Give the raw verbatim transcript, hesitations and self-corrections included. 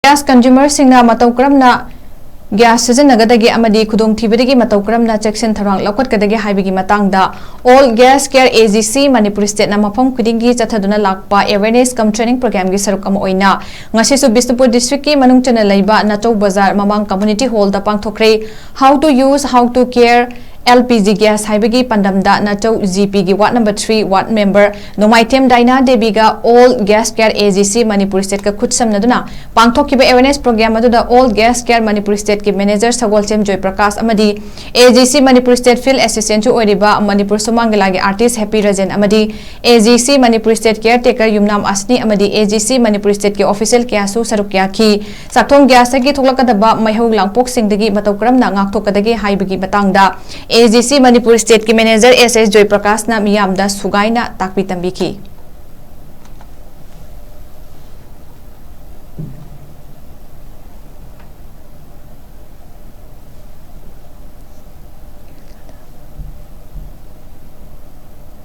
Gas ꯀꯟꯖꯨꯃꯔꯁꯤꯡꯅ ꯃꯇꯧ ꯀꯔꯝꯅ gas ꯁꯤꯖꯤꯟꯅꯒꯗꯒꯦ ꯑꯃꯗꯤ ꯈꯨꯗꯣꯡꯊꯤꯕꯗꯒꯤ ꯃꯇꯧ ꯀꯔꯝꯅ ꯆꯦꯛꯁꯤꯟ ꯊꯧꯔꯥꯡ ꯂꯧꯈꯠꯀꯗꯒꯦ ꯍꯥꯏꯕꯒꯤ ꯃꯇꯥꯡꯗ All Gas Care A G C Manipur State ꯅ ꯃꯐꯝ ꯈꯨꯗꯤꯡꯒꯤ ꯆꯠꯊꯗꯨꯅ ꯂꯥꯛꯄ awareness cum training program ꯒꯤ ꯁꯔꯨꯛ ꯑꯃ ꯑꯣꯏꯅ ꯉꯁꯤꯁꯨ ꯕꯤꯁꯅꯨꯄꯨꯔ district ꯀꯤ ꯃꯅꯨꯡ ꯆꯟꯅ ꯂꯩꯕ ꯅꯆꯧ ꯕꯖꯥꯔ ꯃꯃꯥꯡ community hall the ꯄꯥꯡꯊꯣꯛꯈ꯭ꯔꯦ꯫ How to use, how to care L P G gas ꯍꯥꯏꯕꯒꯤ ꯄꯥꯟꯗꯝꯗ ꯅꯆꯧ G P ꯒꯤ ward number three ward member Nongmaithem ꯗꯥꯏꯅꯥ ꯗꯦꯕꯤꯒ All Gas Care A G C Manipur State ꯀ ꯈꯨꯠꯁꯝꯅꯗꯨꯅ ꯄꯥꯡꯊꯣꯛꯈꯤꯕ awareness program ꯑꯗꯨꯗ All Gas Care Manipur State ꯀꯤ manager ꯁꯒꯣꯜꯁꯦꯝ ꯖꯣꯏ ꯄ꯭ꯔꯀꯥꯁ ꯑꯃꯗꯤ A G C Manipur State field assistant ꯁꯨ ꯑꯣꯏꯔꯤꯕ ꯃꯅꯤꯄꯨꯔ ꯁꯨꯃꯥꯡ ꯂꯤꯂꯥꯒꯤ artist Happy Rajen ꯑꯃꯗꯤ A G C Manipur State caretaker ꯌꯨꯝꯅꯥꯝ ꯑꯁꯅꯤ ꯑꯃꯗꯤ A G C Manipur State ꯀꯤ official ꯀꯌꯥꯁꯨ ꯁꯔꯨꯛ ꯌꯥꯈꯤ꯫ ꯆꯥꯛꯊꯣꯡ ꯒ꯭ꯌꯥꯁꯇꯒꯤ ꯊꯣꯛꯂꯛꯀꯗꯕ ꯃꯩꯍꯧ ꯂꯥꯡꯄꯣꯛꯁꯤꯡꯗꯒꯤ ꯃꯇꯧ ꯀꯔꯝꯅ ꯉꯥꯛꯊꯣꯛꯀꯗꯒꯦ ꯍꯥꯏꯕꯒꯤ ꯃꯇꯥꯡꯗ A G C Manipur State ꯀꯤ manager S S ꯖꯣꯏ ꯄ꯭ꯔꯀꯥꯁꯅ ꯃꯤꯌꯥꯝꯗ ꯁꯨꯒꯥꯏꯅ ꯇꯥꯛꯄꯤ ꯇꯝꯕꯤꯈꯤ꯫